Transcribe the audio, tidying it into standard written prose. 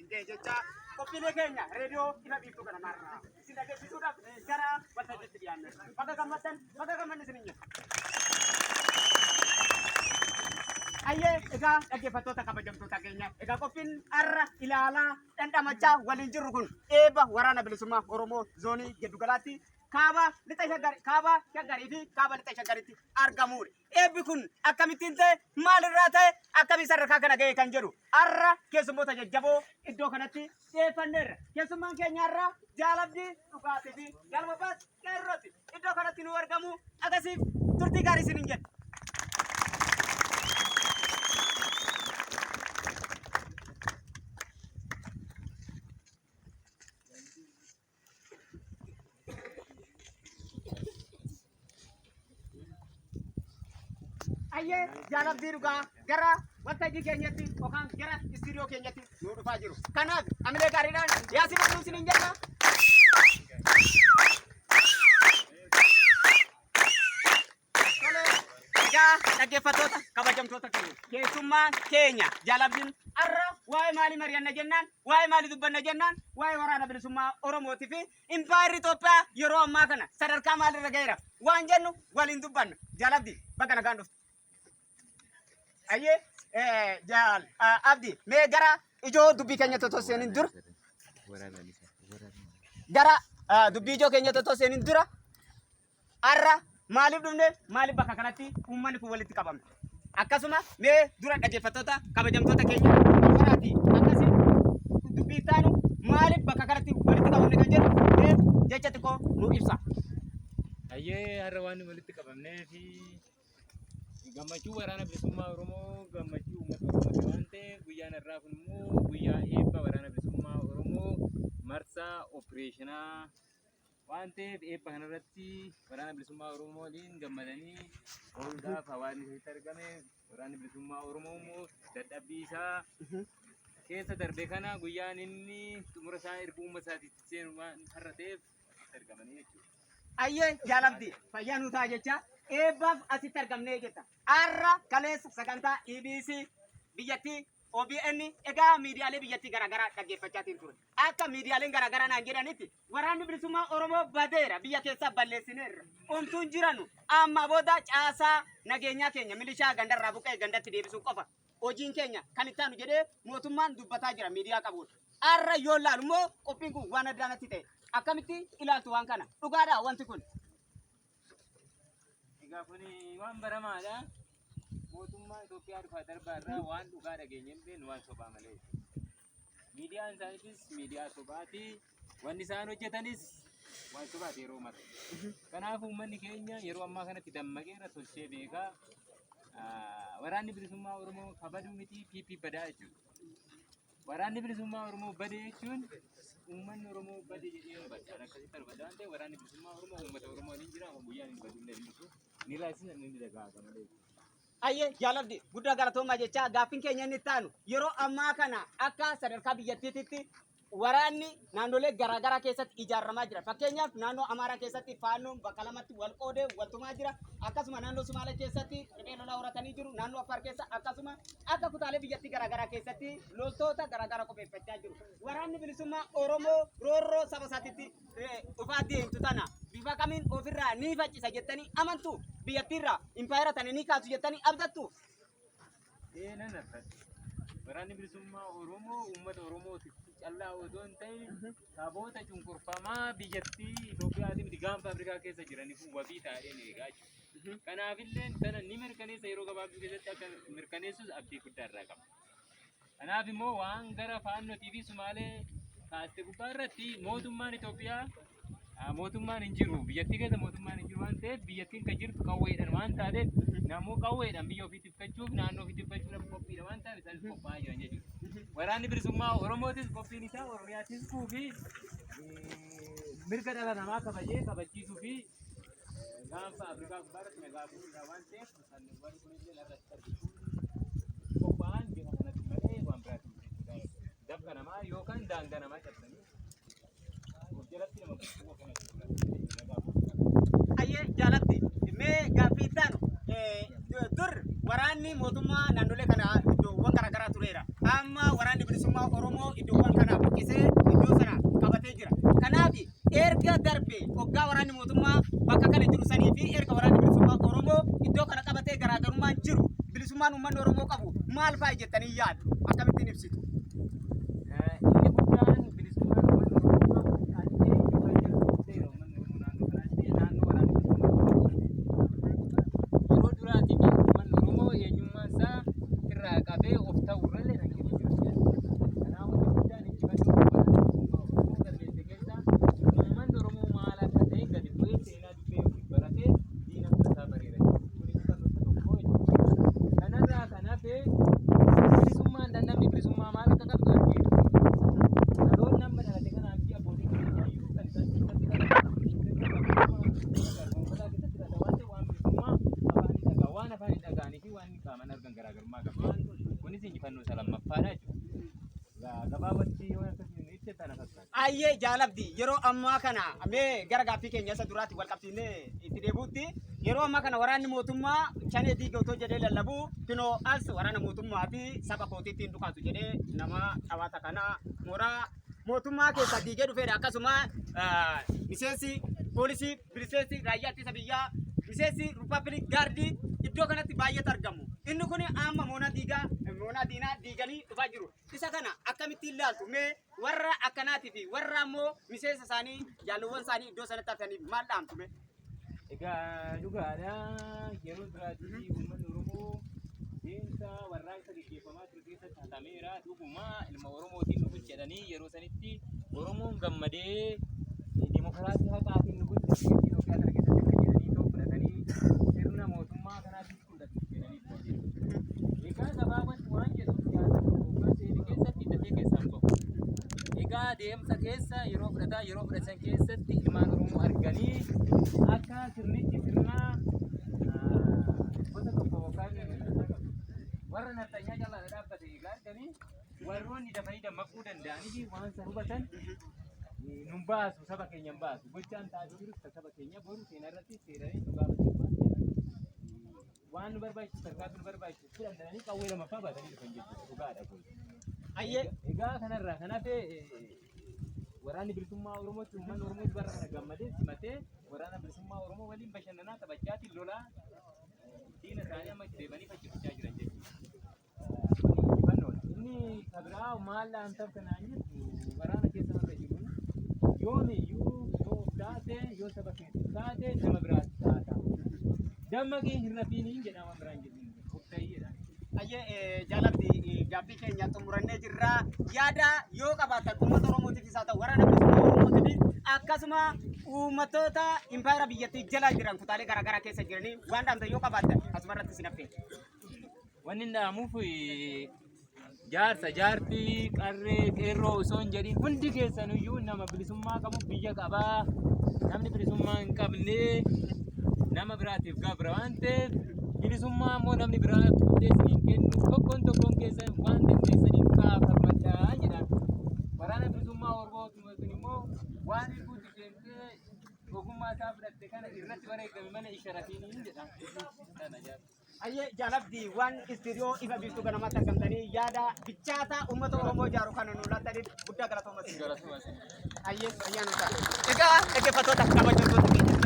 isin ga'e jecha qophiilee keenya reediyoo ifa biiftuu kanamaarraa isin dhageessisuudhaaf gara waltajjiitti dhiyaanne. Baga gammaddan, baga gammanne isin hin jenna. Ayyee egaa dhaggeeffattoota kabajamtoota keenya egaa qophiin har'a ilaalaa dhandhamachaa waliin jirru kun eebba waraana bilisummaa Oromoo zoonii giddugalaatti kaaba lixa shaggar kaaba shaggarii fi kaaba lixa shaggaritti argamudha. Eebbi kun akkamittiin ta'e maalirraa ta'e akkamiin sadarkaa kana ga'e kan jedhu har'a keessummoota jajjaboo iddoo kanatti dhiyeeffanneerra. Keessummaan keenya har'a Jaalabdii Dhugaatii fi Galmabaas Qeerrooti. Iddoo kanatti nu argamu akkasiif turtii gaarii isiniin jenna. Ayyee jaalabdii dhugaa gara waltajjii keenyatti yookaan gara istuudiyoo keenyatti nu dhufaa jiru. Kanaaf hamilee gaariidhaan yaa simannu isiniin jenna. Tole, egaa dhaggeeffattoota kabajamtoota keenya keessummaan keenya jaalabdiin har'a waa'ee maalii mari'anna jennaan waa'ee maalii dubbanna jennaan waa'ee waraana bilisummaa Oromootii fi impaayerri Itoophiyaa yeroo ammaa kana sadarkaa maalirra ga'eera waan jennu waliin dubbanna. Jaalabdii bakka nagaan dhufte. Ayyee jaal Abdi mee gara ijoo dubbii keenya otoo seenin dura gara dubbii ijoo keenya otoo seenin dura Har'a maaliif dhufne? Maaliif bakka kanatti uummanni kun walitti qabame? Akkasuma mee dura dhaggeeffattoota kabajamtoota keenya waraati akkasii dubbii itti aanu maaliif bakka kanatti walitti qabamne kan jedhu mee jecha xiqqoo nu ibsa. Hayyee har'a waan walitti qabamnee fi gammachuu waraana bilisummaa Oromoo gammachuu uummata Oromooti waan ta'eef guyyaan har'aa kun immoo guyyaa eebba waraana bilisummaa Oromoo marsaa opereeshinaa waan ta'eef eebba kanarratti waraana bilisummaa Oromoo waliin gammadanii ooluudhaaf hawaasni keessatti argame waraanni bilisummaa Oromoo immoo dadhabbii isaa keessa darbe kana guyyaan inni xumura isaa erga uummata isaatiitti seenu waan har'a ta'eef asitti argamanii jechuudha. Ayyee jaalabdi fayyaa nuu ta'a jecha eebbaaf asitti argamnee jetta. Har'a kaleessa sagantaa EBC biyyattii OBN egaa miidiyaalee biyyattii garaagaraa dhaggeeffachaatiin ture. Akka miidiyaaleen garaagaraa naan jedhanitti Waraanni Bilisummaa Oromoo badeera biyya keessaa balleessineerra. Omtuun jiranu amma booda caasaa nageenyaa keenya milishaa gandarraa buqqa'e gandatti deebisuu qofa. Hojiin keenya kan itti aanu jedhee mootummaan dubbataa jira miidiyaa qabuun. Har'a yoo ilaalu immoo qophiin kun waan addaa natti ta'e. Akkamitti ilaaltu waan kana? Dhugaadhaa wanti kun? Egaa kun waan baramaadha. Mootummaa Itoophiyaa dhufaa darbaa irraa waan dhugaa dhageenye hin beeknu waan sobaa malee. Miidiyaan isaaniitis miidiyaa sobaati. Wanni isaan hojjetanis waan sobaati yeroo mara. Kanaaf uummanni keenya yeroo ammaa kanatti dammaqeera tolchee beekaa. Waraanni bilisummaa Oromoo kabaduu miti PP badaa jechuudha. Waraanni bilisummaa Oromoo bade jechuun uummanni Oromoo bade jedhee hubadha. Akkasitti hubadha waan ta'eef waraanni bilisummaa Oromoo uummata Oromoo waliin jira. Guyyaan hin badullee hin dhufu. Ni raasisa ni dagaaga malee. Ayyee jaalabdi guddaa galatoomaa jechaa gaaffiin keenya inni itti aanu yeroo ammaa kana akka sadarkaa biyyattiititti waraanni naannolee garaagaraa keessatti ijaaramaa jira. Fakkeenyaaf naannoo Amaaraa keessatti faannoon bakka lamatti wal qoodee waltumaa jira. Akkasuma naannoo Sumaalee keessatti riphee lolaa horatanii jiru. Naannoo Affaar keessa akkasuma akka kutaalee biyyattii garaagaraa keessatti loltoota garaagaraa qopheeffachaa jiru. Waraanni bilisummaa Oromoo roorroo saba isaatitti dhufaa deemtu tana bifa kamiin ofirraa ni faccisa jettanii amantu? Biyyattiirraa impaayera tana ni kaasu jettanii abdattu? Ee nan abdadha. Waraanni bilisummaa Oromoo uummata Oromootiif callaa otoo hin ta'in saboota cunqurfamaa biyyattii Itoophiyaatii miti gaanfa Afrikaa keessa jiraniif wabii taa'ee ni eegaa jechuudha. Kanaafillee tana ni mirkaneessa yeroo gabaabduu keessatti akka mirkaneessus abdii guddaa irraa qaba. Kanaaf immoo waan gara faannootii fi Sumaalee kaaste gubbaa irratti mootummaan Itoophiyaa mootummaan hin jiru biyyattii keessa mootummaan hin jiru waan ta'eef biyyattiin kan jirtu qawweedhaan waan taateef namuu qawweedhaan biyya ofii tifkachuuf naannoo ofii tifkachuudhaaf qophiidha waan ta'eef isaanis qophaa'aa jiran jechuudha. Waraanni bilisummaa Oromootis qophiin isaa Oromiyaa tiskuu fi mirga dhala namaa kabajee kabachiisuu fi gaanfa Afrikaa gubbaa irratti nagaa buusuudha waan ta'eef Warri kunillee irratti argituun qophaa'an bifa kanatti malee waan biraatiin miti jechuudha. Dafqa namaa yookaan daangaa namaa cabsanii of jalatti nama bulchuu kana jechuudha. Nagaa buusuudha. Ayyee jaalatti mee gaaffii itti aanu dur waraanni mootummaa naannolee kana iddoowwan garaagaraa tureera. Amma waraanni bilisummaa Oromoo iddoowwan waraanni mootummaa bakka kana jiru sanii fi erga waraanni bilisummaa Oromoo iddoo kana qabatee garaagarummaan jiru bilisummaan uummanni Oromoo qabu maal fa'a jettanii yaaddu? Akkamittiin ibsitu? Inni guddaan bilisummaan uummanni Oromoo qabu ani eenyu kan jedhu seera uummanni Oromoo naannoo kanaatti naannoo waraanni bilisummaa Oromoo yeroo duraatii fi uummanni Oromoo eenyummaan isaa irraa qabee of ta'u irrallee hanqinni jira. Kanaaf wanti guddaan injifannoo waraanni bilisummaa Oromoo galmeesse keessaa uummanni Oromoo maal akka ta'e gadi bu'ee seenaa dubbee ofii baratee diina fudhataa bareera. Kun injifannoo isa tokko jechuudha. Kanarraa kan hafe bilisummaan namni bilisummaa maal akka qabdu argeera. Dhaloonni amma dhalate kanaa fi abbootiin keenya iyyuu kan isaan keessatti dhalatan sirna gabrummaa keessatti dhalatan waan ta'eef waan bilisummaa afaanii dhagaa waan afaanii dhagaanii fi waan qaamaan argan garaagarummaa qaba. Kunis injifannoo isa lammaffaadha jechuudha. Gabaabatti yoo akkasiin ibse kana fakkaata. Ayyee jaalabdi yeroo ammaa kana mee gara gaaffii keenya isa duraatti wal qabsiisnee itti deebi'utti yeroo ammaa kana waraanni mootummaa shanee diige otoo jedhee lallabu kinoo as waraana mootummaa fi saba kootiitti hin dhukaasu jedhee nama dhawaata kana mooraa mootummaa keessaa diigee dhufeedha. Akkasuma miseensi poolisii, miseensi raayyaa ittisa biyyaa, miseensi rippaabilik gaardii iddoo kanatti baay'eetu argamu. Inni kun amma moonaa diigaa moonaa diinaa diiganii dhufaa jiru. Isa kana akkamittiin ilaaltu? Mee warra akkanaatii fi warra ammoo miseensa isaanii jaalluwwan isaanii iddoo sanatti hafaniif maal dhaamtu mee? Egaa dhugaadha yeroo duraatti uummanni Oromoo deemsa warraaqsa gaggeeffamaa ture keessatti hatameera. Dhuguma ilma Oromootiin nu bulchi jedhanii yeroo sanitti Oromoon gammadee dimokiraasii haqaatiin nu bulcha biyya Itoophiyaa kana keessatti kan jedhanii too fudhatanii sirna mootummaa kanaatiif fudhatu jedhanii fudhatan. Egaa gabaabatti waan jedhu siyaasa tokko hoggaa seene keessatti dafee keessaan bahu. Egaa deemsa keessa yeroo fudhataa yeroo fudhatan keessatti ilmaan Oromoo arganii akka sirnichi sirna gosa tokko yookaan warra nafxanyaa jalaa dhaabbate egaa arganii warroonni dafanii dammaquu danda'anii fi waan san hubatan nun baasu saba keenya hin baasu gochaan taa'aa jirus kan saba keenya boru seenaa irratti seeranii nu gaafachiisu waan ta'eef waan nu barbaachisu tarkaanfii nu barbaachisu fudhatanii qawwee lamaffaa baatanii dhufan jechuudha dhugaadha kun. Ayyee Egaa kanarraa kan hafe waraanni bilisummaa Oromootti uummanni Oromootti bara kana gammadee simatee waraana bilisummaa Oromoo waliin bashannanaa taphachaatiin lolaa diina isaanii amma itti deemanii faccifachaa jiran jechuudha. Kuni injifannoodha. Inni kan biraa maal dhaamtaaf kanaan jettu waraana keessa warra jiru yoomiyyuu yoo of taate yoo saba keetiif taate nama biraatti taata. Dammaqii hin rafiiniin jedha waan biraan jedhu of ta'ii jedha. Ayyee jaalabdi gaaffii keenya xumurannee jirra. Yaada yoo qabaattan uummata Oromootiifis haa ta'u waraana bilisummaa Oromootiifis akkasuma uummattoota impaayera biyyattii jala jiran kutaalee garaagaraa keessa jiranii waan dhaamtan yoo qabaattan asuma irratti isin affeera. Wanni inni dhaamuuf jaarsa jaartii qarree qeerroo osoo hin jedhin hundi keessaniyyuu nama bilisummaa qabu biyya qabaa. Namni bilisummaa hin qabne nama biraatiif gabra waan ta'eef bilisummaa immoo namni biraa fuudhee isiniin kennu tokkoon tokkoon keessan waan dandeessaniin kaafammadhaa jedhaan. Waraana bilisummaa Oromoo kun immoo waan hirbuutti seentee ogummaa isaa fudhatte kana irratti wareegame mana isharafiiniin jedha. Kana jaarsa. Ayyee jaalabdi waan istiidiyoo ifa biiftuu ganamaatti argamtanii yaada bichaataa uummata Oromoo ijaaru kana nu laattaniif guddaa galatooma isin. Ayyee ayyaana isaa. Egaa dhaggeeffattoota kabajamtoota keenya.